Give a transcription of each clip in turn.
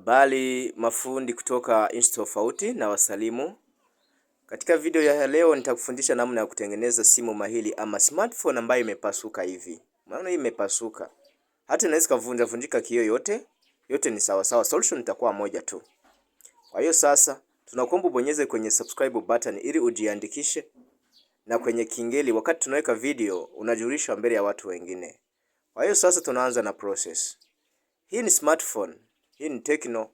Habari mafundi kutoka nchi tofauti na wasalimu. Katika video ya leo nitakufundisha namna ya kutengeneza simu mahili ama smartphone ambayo imepasuka hivi. Maana hii imepasuka. Hata inaweza kuvunja vunjika kioo yote, yote ni sawa sawa, solution itakuwa moja tu. Kwa hiyo sasa tunakuomba ubonyeze kwenye subscribe button ili ujiandikishe na kwenye kengele wakati tunaweka video unajulishwa mbele ya watu wengine. Kwa hiyo sasa tunaanza na process. Hii ni smartphone. Hii ni Tecno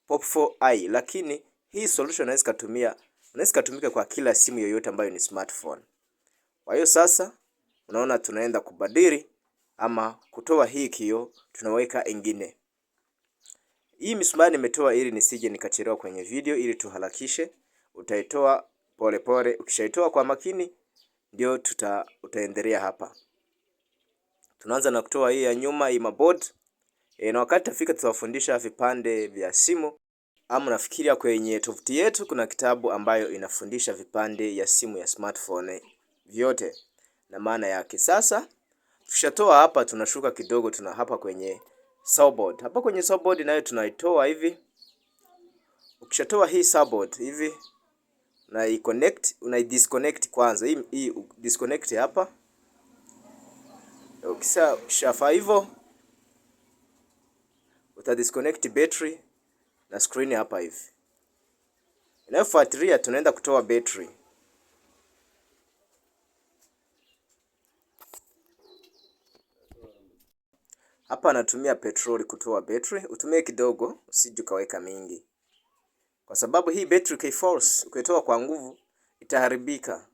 Pop 4i, lakini hii solution inaweza kutumika kwa kila simu yoyote ambayo ni smartphone. Kwa hiyo sasa unaona tunaenda kubadili ama kutoa hii kioo, tunaweka ingine. Hii misumari nimetoa ili nisije nikachelewa kwenye video, ili tuharakishe. Utaitoa polepole, ukishaitoa kwa makini ndio utaendelea hapa. Tunaanza na kutoa hii ya nyuma, hii maboard. Na wakati tafika tutawafundisha vipande vya simu ama nafikiria kwenye tovuti yetu kuna kitabu ambayo inafundisha vipande ya simu ya smartphone vyote na maana yake. Sasa tushatoa hapa, tunashuka kidogo, tuna hapa kwenye soundboard. Hapa kwenye soundboard nayo tunaitoa hivi. Ukishatoa hii soundboard hivi na i connect, una disconnect kwanza. Hii disconnect hapa. Ukishafaa hivyo uta disconnect battery na screen hapa hivi. Inayofuatilia tunaenda kutoa battery. Hapa natumia petroli kutoa battery. Utumie kidogo, usije ukaweka mingi, kwa sababu hii battery ukiforce, ukitoa kwa nguvu itaharibika.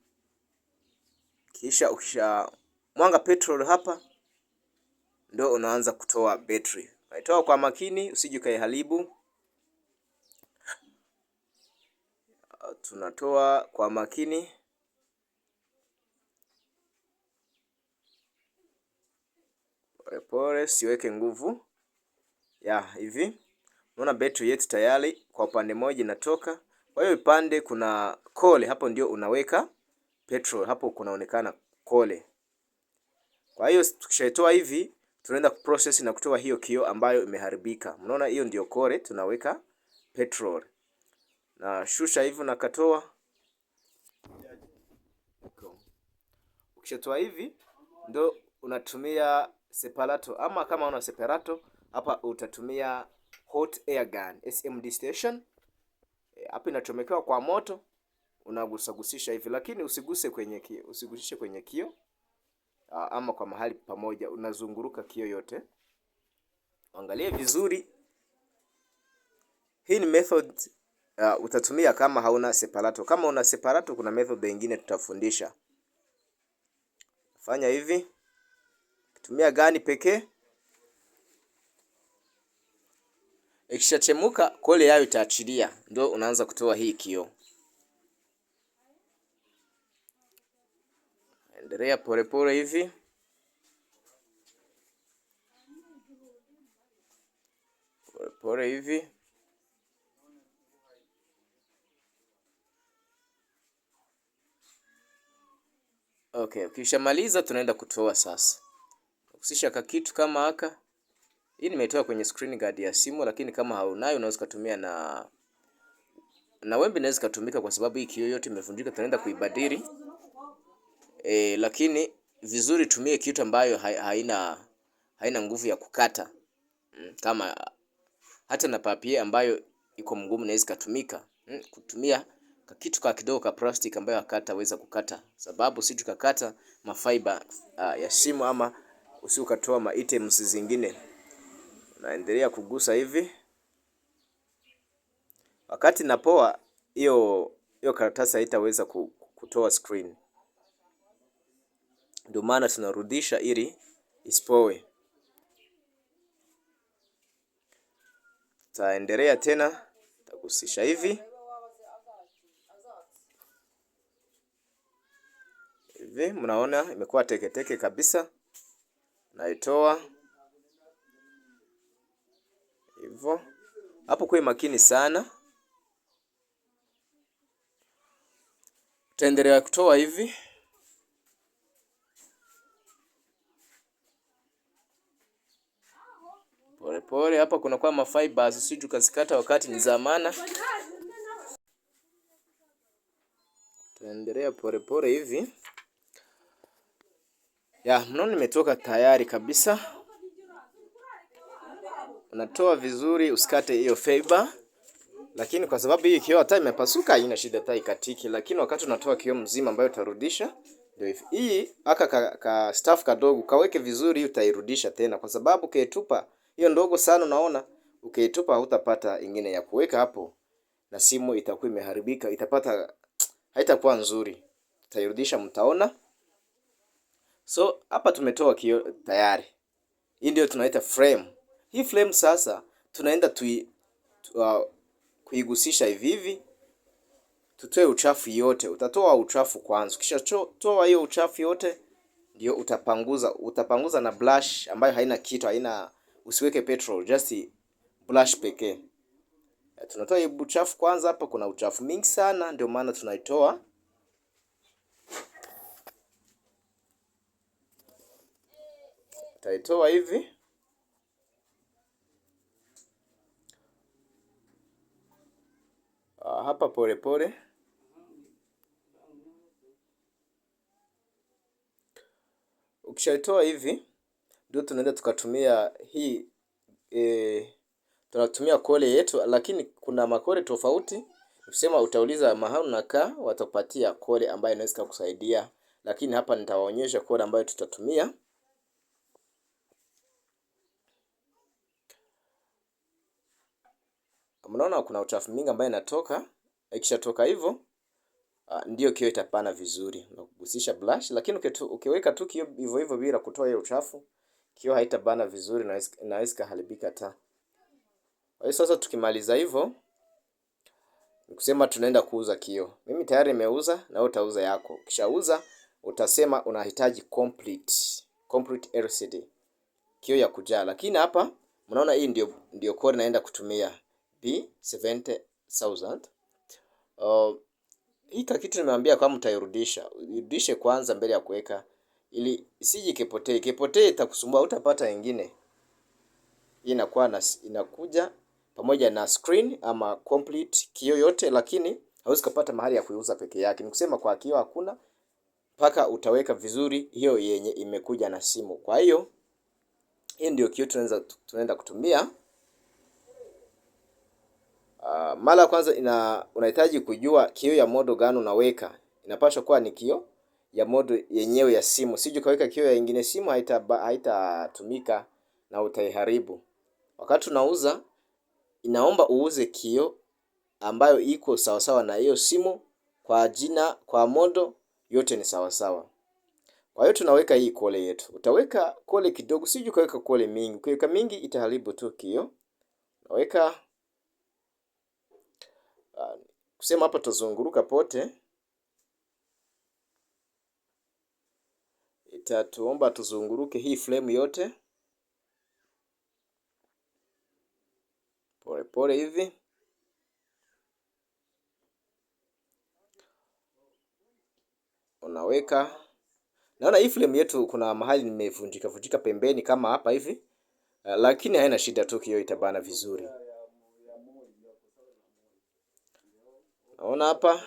Kisha ukisha mwanga petrol hapa, ndo unaanza kutoa battery. Unaitoa kwa makini, usije ukaiharibu. Tunatoa kwa makini. Pole, siweke nguvu ya hivi. Unaona betri yetu tayari kwa upande mmoja inatoka. Kwa hiyo upande kuna kole hapo, ndio unaweka petrol hapo, kunaonekana kole. Kwa hiyo tukishaitoa hivi, tunaenda kuprocess na kutoa hiyo kioo ambayo imeharibika. Mnaona hiyo ndio kole, tunaweka petrol na shusha hivi na katoa. Ukishatoa hivi ndo unatumia separato, ama kama una separato hapa utatumia hot air gun SMD station. Hapa inachomekewa kwa moto, unagusagusisha hivi, lakini usiguse kwenye kio, usigusishe kwenye kio ama kwa mahali pamoja, unazunguruka kio yote. Angalie vizuri. Hii ni method utatumia kama hauna separato. Kama una separato, kuna method nyingine tutafundisha. Fanya hivi, tumia gani pekee. Ikishachemuka kole yayo itaachilia, ndio unaanza kutoa hii kioo. Endelea polepole hivi. Polepole hivi. Okay, ukishamaliza tunaenda kutoa sasa. Kusisha kakitu kama haka. Hii nimetoa kwenye screen guard ya simu, lakini kama haunayo unaweza kutumia na wembe inaweza kutumika kwa sababu hii kioo yote imevunjika, tunaenda kuibadili. Lakini vizuri tumie kitu ambayo haina nguvu ya kukata. Kama hata na papie ambayo iko mgumu inaweza kutumika. Kutumia kitu ka kidogo ka plastic ambayo hakataweza kukata, sababu si tukakata mafiber ya simu ama usi ukatoa ma items zingine. Naendelea kugusa hivi, wakati napoa hiyo hiyo karatasi haitaweza kutoa screen, ndio maana tunarudisha ili isipoe. Taendelea tena, tagusisha hivi hivi, mnaona imekuwa teketeke kabisa. Naitoa hivyo hapo. Kuwe makini sana, tutaendelea kutoa hivi. Pole Pole hapa kuna kwa mafibers, usije ukazikata wakati ni zamana. Tuendelea pole hivi. Ya, mnaona nimetoka tayari kabisa. Unatoa vizuri usikate hiyo fiber. Lakini kwa sababu hii kioo hata imepasuka haina shida hata ikatiki, lakini wakati unatoa kioo mzima ambayo utarudisha ndio hivi. Hii aka ka staff kadogo kaweke vizuri, utairudisha tena kwa sababu ukiitupa hiyo ndogo sana, unaona ukiitupa hutapata ingine ya kuweka hapo na simu itakuwa imeharibika, itapata haitakuwa nzuri. Utairudisha, mtaona. So hapa tumetoa kioo tayari. Hii ndio tunaita frame. Hii frame sasa tunaenda kuigusisha hivi hivi, tutoe uchafu yote. Utatoa uchafu kwanza, kisha toa hiyo uchafu yote, ndio utapanguza. Utapanguza na brush ambayo haina kitu, haina, usiweke petrol, just brush pekee. Tunatoa hii uchafu kwanza. Hapa kuna uchafu mingi sana, ndio maana tunaitoa. Utaitoa hivi. Hapa pole pole. Ukishaitoa hivi ndio tunaenda tukatumia hii tunatumia kole yetu, lakini kuna makole tofauti. Ukisema utauliza mahali unakaa, watakupatia kole ambayo inaweza kukusaidia, lakini hapa nitawaonyesha kole ambayo tutatumia. Mnaona kuna uchafu mingi ambayo inatoka. Ikishatoka hivyo ndio kioo itapana vizuri. Unagusisha brush, lakini ukiweka tu kioo hivyo hivyo bila kutoa hiyo uchafu, kioo haitabana vizuri na inaweza kuharibika hata. Kwa hiyo sasa tukimaliza hivyo, ni kusema tunaenda kuuza kioo. Mimi tayari nimeuza na wewe utauza yako. Ukishauza utasema unahitaji complete LCD. Kioo ya kujaa. Lakini hapa mnaona hii ndio code naenda kutumia B70000. Hii kitu nimeambia kama mtairudisha, irudishe kwanza mbele ya kuweka ili isije ikipotee. Ikipotee itakusumbua, utapata nyingine. Hii inakuwa na, inakuja pamoja na screen ama complete kioo yote, lakini hauwezi kupata mahali ya kuiuza peke yake. Nikusema kwa kioo hakuna mpaka utaweka vizuri hiyo yenye imekuja na simu. Kwa hiyo hii ndio kioo tunaenda kutumia. Mara kwanza unahitaji kujua kioo ya modo gani unaweka. Inapaswa kuwa ni kioo ya modo yenyewe ya simu. Sije ukaweka kioo ya ingine simu haitatumika na utaiharibu. Wakati unauza inaomba uuze kioo ambayo iko sawasawa na hiyo simu kwa jina, kwa modo yote ni sawasawa. Kwa hiyo tunaweka hii kole yetu. Utaweka kole kidogo, sije ukaweka kole mingi. Ukiweka mingi itaharibu tu kioo. Naweka kusema hapa tutazunguruka pote, itatuomba tuzunguruke hii frame yote pole pole hivi. Unaweka, naona hii frame yetu kuna mahali nimevunjika vunjika pembeni kama hapa hivi, lakini haina shida tu, kioo itabana vizuri. Naona hapa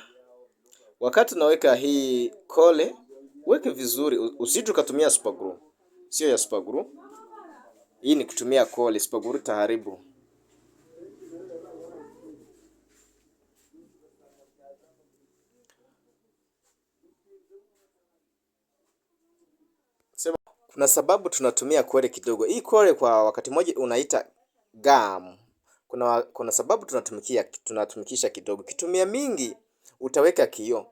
wakati unaweka hii kole weke vizuri, usije ukatumia super glue. Sio ya super glue. Hii ni kutumia kole, super glue taharibu. Sema kuna sababu tunatumia kole kidogo. Hii kole kwa wakati mmoja unaita gum. Kuna sababu tunatumikisha kidogo. Kitumia mingi utaweka kioo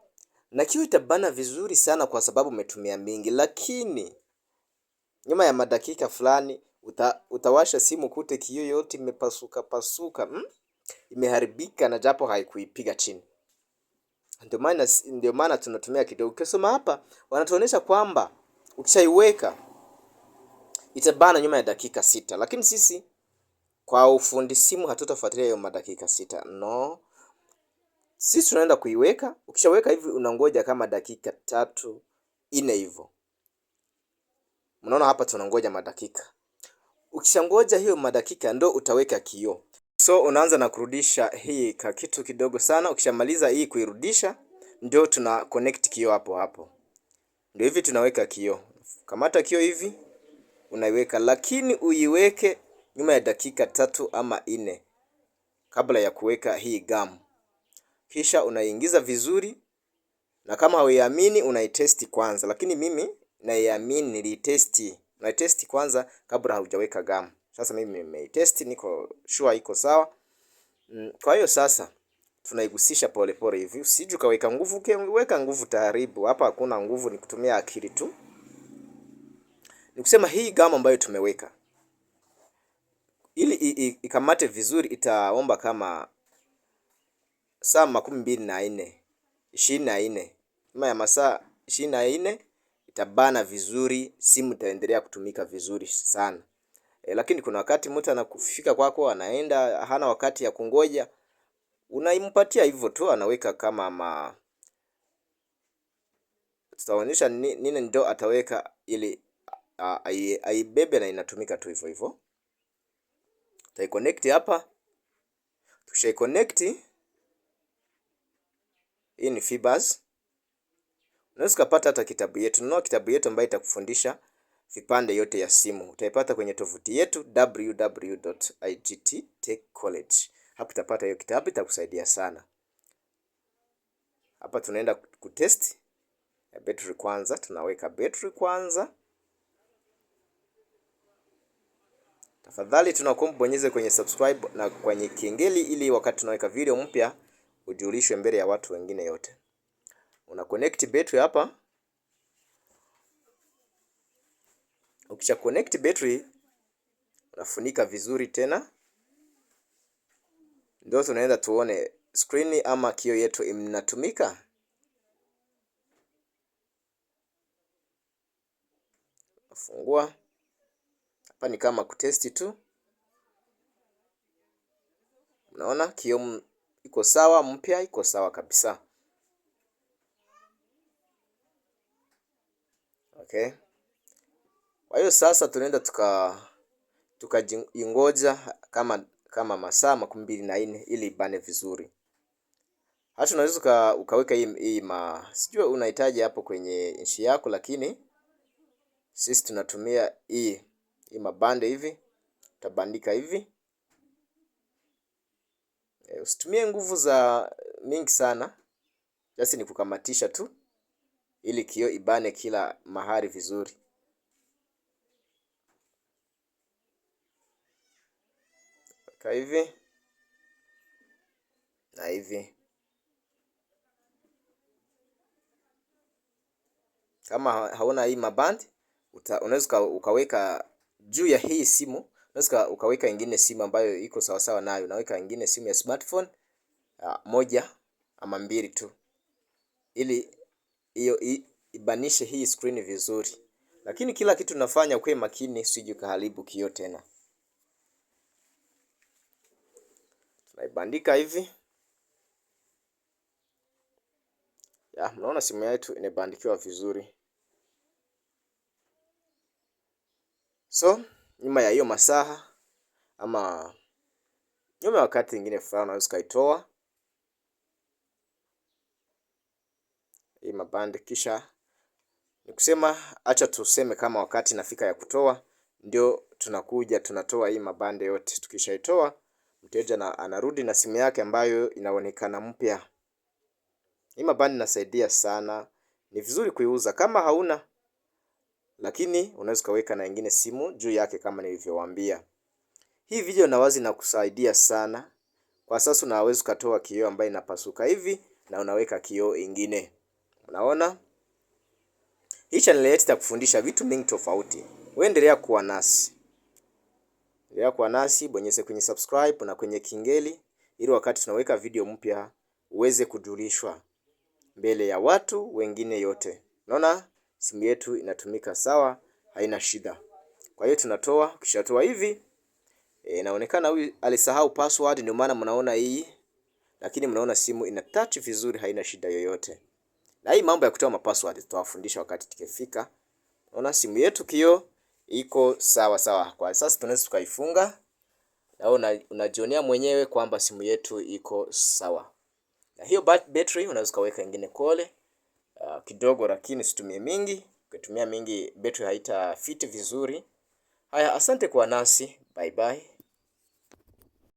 na kioo itabana vizuri sana kwa sababu umetumia mingi, lakini nyuma ya madakika fulani utawasha simu kute kioo yote imepasuka pasuka, Imeharibika na japo haikuipiga chini. Ndio maana tunatumia kidogo. Ukisoma hapa wanatuonyesha kwamba ukishaiweka itabana nyuma ya dakika 6, lakini sisi kwa ufundi simu hatutafuatilia hiyo madakika 6. No. Sisi tunaenda kuiweka. Ukishaweka hivi unangoja kama dakika 3 4 hivyo. Mnaona hapa tunangoja madakika. Ukishangoja hiyo madakika ndo utaweka kioo. So unaanza na kurudisha hii ka kitu kidogo sana. Ukishamaliza hii kuirudisha, ndio tuna connect kioo hapo hapo. Ndio hivi tunaweka kioo. Kamata kioo hivi unaiweka, lakini uiweke nyuma ya dakika 3 ama 4 kabla ya kuweka hii gum. Kisha unaingiza vizuri, na kama hauiamini unaitesti kwanza, lakini mimi naiamini, niliitesti. Unaitesti kwanza kabla haujaweka gum. Sasa mimi nimeitesti, niko sure iko sawa. Kwa hiyo sasa tunaigusisha polepole hivi, usije ukaweka nguvu. Ukiweka nguvu taharibu. Hapa hakuna nguvu, ni kutumia akili tu. Ni kusema hii gum ambayo tumeweka ili ikamate vizuri itaomba kama saa 24, 24. Nyuma ya masaa 24 itabana vizuri, simu itaendelea kutumika vizuri sana. Lakini kuna wakati mtu anakufika kwako anaenda hana wakati ya kungoja, unaimpatia hivyo tu, anaweka kama ma tutaonyesha nini ndo ataweka ili aibebe na inatumika tu hivyo hivyo. Tutaiconnect hapa. Tukishaiconnect, hii ni fibers. Unaweza kupata hata kitabu yetu. Nunua kitabu yetu ambayo itakufundisha vipande yote ya simu. Utaipata kwenye tovuti yetu www.igttechcollege. Hapo utapata hiyo kitabu, itakusaidia sana. Hapa tunaenda kutest battery kwanza, tunaweka battery kwanza. Tafadhali tunakuomba bonyeze kwenye subscribe na kwenye kengele ili wakati tunaweka video mpya ujulishwe mbele ya watu wengine yote. Una connect battery hapa. Ukisha connect battery unafunika vizuri tena, ndio tunaenda tuone screen ama kioo yetu inatumika. Fungua hapa, ni kama kutesti tu. Unaona kioo iko sawa, mpya iko sawa kabisa. Okay. Kwa hiyo sasa tunaenda tukaingoja kama masaa 24 ili ibane vizuri. Hata unaweza ukaweka hii ma sijui unahitaji hapo kwenye nchi yako, lakini sisi tunatumia hii mabande hivi, utabandika hivi. Usitumie nguvu za mingi sana, just ni kukamatisha tu ili kioo ibane kila mahali vizuri. Weka hivi na hivi. Kama hauna hii maband, unaweza ukaweka juu ya hii simu, unaweza ukaweka ingine simu ambayo iko sawasawa nayo. Unaweka ingine simu ya smartphone moja ama mbili tu, ili hiyo ibanishe hii screen vizuri. Lakini kila kitu unafanya ukuwe makini, usije ukaharibu kioo tena. Tunaibandika hivi. Ya, mnaona simu yetu imebandikiwa vizuri. So, nyuma ya hiyo masaha ama nyuma ya wakati ingine fulani unaweza ukaitoa hii maband, kisha ni kusema acha tuseme kama wakati nafika ya kutoa, ndio tunakuja tunatoa hii mabande yote. Tukishaitoa mteja na anarudi na simu yake ambayo inaonekana mpya. Hii mabandi inasaidia sana, ni vizuri kuiuza kama hauna, lakini unaweza ukaweka na ingine simu juu yake kama nilivyowaambia. Hii video nawazi na kusaidia sana. Kwa sasa unaweza ukatoa kioo ambayo inapasuka hivi na unaweka kioo ingine. Unaona? Hii channel yetu itakufundisha vitu mingi tofauti. Wewe endelea kuwa nasi. Endelea kuwa nasi, bonyeze kwenye subscribe na kwenye kengele ili wakati tunaweka video mpya uweze kujulishwa mbele ya watu wengine yote. Unaona simu yetu inatumika sawa, haina shida. Kwa hiyo tunatoa, ukishatoa hivi inaonekana huyu alisahau password, ndio maana mnaona hii, lakini mnaona simu ina touch vizuri, haina shida yoyote. Na hii mambo ya kutoa mapassword tutawafundisha wakati tukifika. Unaona simu yetu kioo Iko sawa sawa. Kwa sasa tunaweza tukaifunga na unajionea mwenyewe kwamba simu yetu iko sawa. Na hiyo battery unaweza ukaweka ingine kole kidogo, lakini usitumie mingi. Ukitumia mingi battery haita fit vizuri. Haya, asante kwa nasi, bye bye.